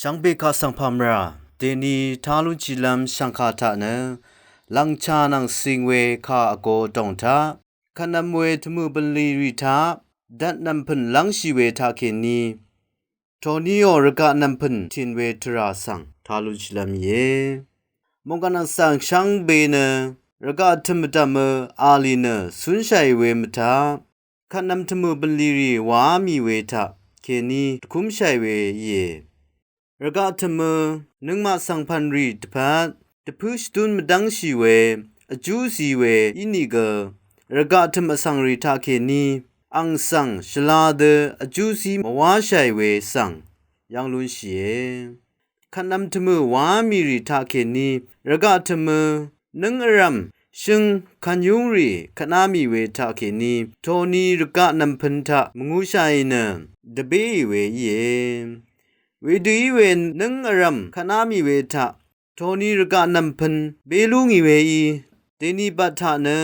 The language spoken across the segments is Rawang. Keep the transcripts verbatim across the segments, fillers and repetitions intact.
Shvngbe kà svng pà mvrà dèni tá lúnshìlv́m shv̀ngkà taq nø lv̀ngchà nvng cing we kà vgo dòng taq kvtnv̄m we tvmø̀ bv̀nlì rì taq dvt nv̀mpø̀n lv́ngshì we taqkèní tòníò rvgaq nv̀mpø̀n tìn we tvrà svng tá lúnshìlv́m íe. Mònggàn nvng svng shvngbe nø rvgaq tø̀m vdv̀mø a lì nø cúnshàì we mvtaq kvtnv̄m tvmø̀ bv̀nlì rì wàá mì we taqkèní dvkúmshàì we íe. Rvgaq tø̀mø nøngmaq svng pv̀nrì dvpvt dvpǿ shvdún mvdv́ngshì we vjú zi we ínìgø rvgaq tø̀m vsvng rì taqkèní àng svng shvla dø vjú zi mvwáshàì we svng yv́ng lúnshìe. Kvtnv̄m tvmø̀ wàá mì rì taqkèní rvgaq tø̀mø nǿng vrv̀m shøng kv̀nyúng rì kvtná mì we taqkèní tòní rvgaq nv̀mpø̄n taq mvngúshàì nø dvbéì we íe. Wedø í we nǿng vrv̀m kvtná mì we taq tòní rvgaq nv̀mpø̄n bé lú ngì weí dèni bvt taq nø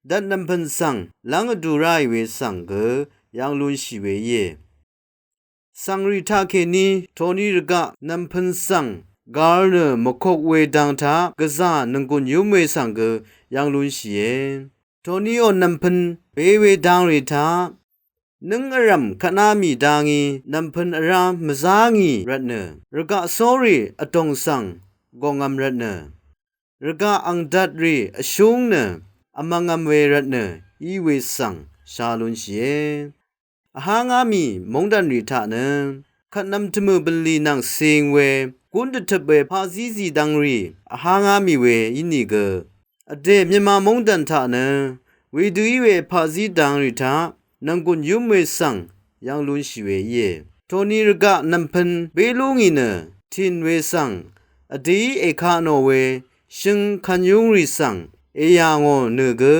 dvt nv̀mpø̄n svng lv́ng vdù ráì we svng gø yv́ng lúnshì we íe. Svngrì taqkèní tòní rvgaq nv̀mpø̄n svng gar nø mvkok we dang taq gvzà nònggùn yúm we svng gø yv́ng lúnshìe. Tòníò nv̀mpø̄n be we dangrì taq nǿng vrv̀m kvtná mì dangí nv̀mpø̄n vrá mvzá ngì rvtnø rvgaq sórì vdòng svng gòngv̄m rvtnø rvgaq àng dvtrì vshúng nø vmv̄ngv̄m we rvtnø í we svng shá lúnshìe. Vhá ngá mì móngdànrì taq nø kvtnv̄m tvmø̀ bv̀nlì nvng cing we gún dvtøp we paqzí zìdvngrì vhá ngá mì we ínìgø vdè mvyvma móngdàn taq nø wedø í we paqzí dangrì taq nònggùn yúm we svng yv́ng lúnshì we íe. Tòní rvgaq nv̀mpø̄n bé lú ngì nø tìn we svng vdèí èkaq nò we shøng kv̀nyúng rì svng èyà ngò nø gø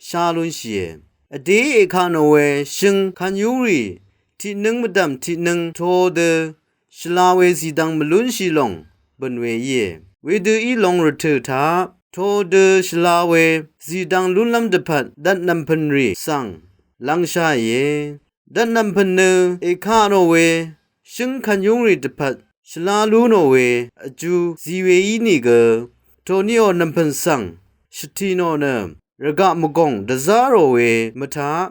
shá lúnshìe. Vdèí èkaq nò we shøng kv̀nyúng rì tiqnǿng mvdv̀m tiqnǿng to dø shvla we zìdvng mvlúnshì lòng bø̀n we íe. Wedø í long rvtø̀ taq to dø shvla we zìdvng lúnlv́m dvpvt dvt nv̀mpø̄n rì svng lv́ngshàìe. Dvt nv̀mpø̄n nø èkaq nò we shøng kv̀nyúng rì dvpvt shvlá lú nò we vjú zi we ínìgø tòníò nv̀mpø̄n svng shvtì nò nø rvgaq mvgòng dvzá rò we mvtaq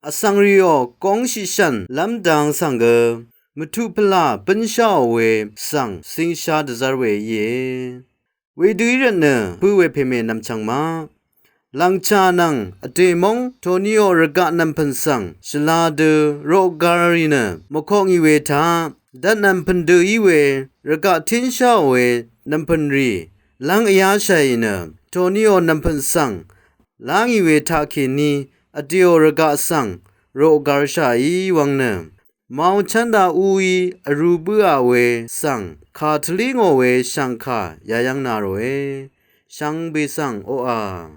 vsvngrìò góngshì shv̀nlv́m dang svng gø mvtuq pvlà bǿnsháò we svng cingshá dvzv́r we íe. Wedø í rvtnø pǿ we pèmè nvmchvng maq lv̀ngchà nvng vdè móng tòníò rvgaq nv̀mpø̄n svng shvla dø roqgar rì nø mvkok ngì we taq dvt nv̀mpø̄n dø í we rvgaq tínsháò we nv̀mpø̄n rì lv́ng vyáshàì nø tòníò nv̀mpø̄n svng lá ngì we taqkèní vdèò rvgaq svng roqgarshàì wvng nø màò chv́nda úí vrū bǿà we svng kà tvlí ngò we shv̀ngkà yayv́ng na ròe. Shvngbe svng oqà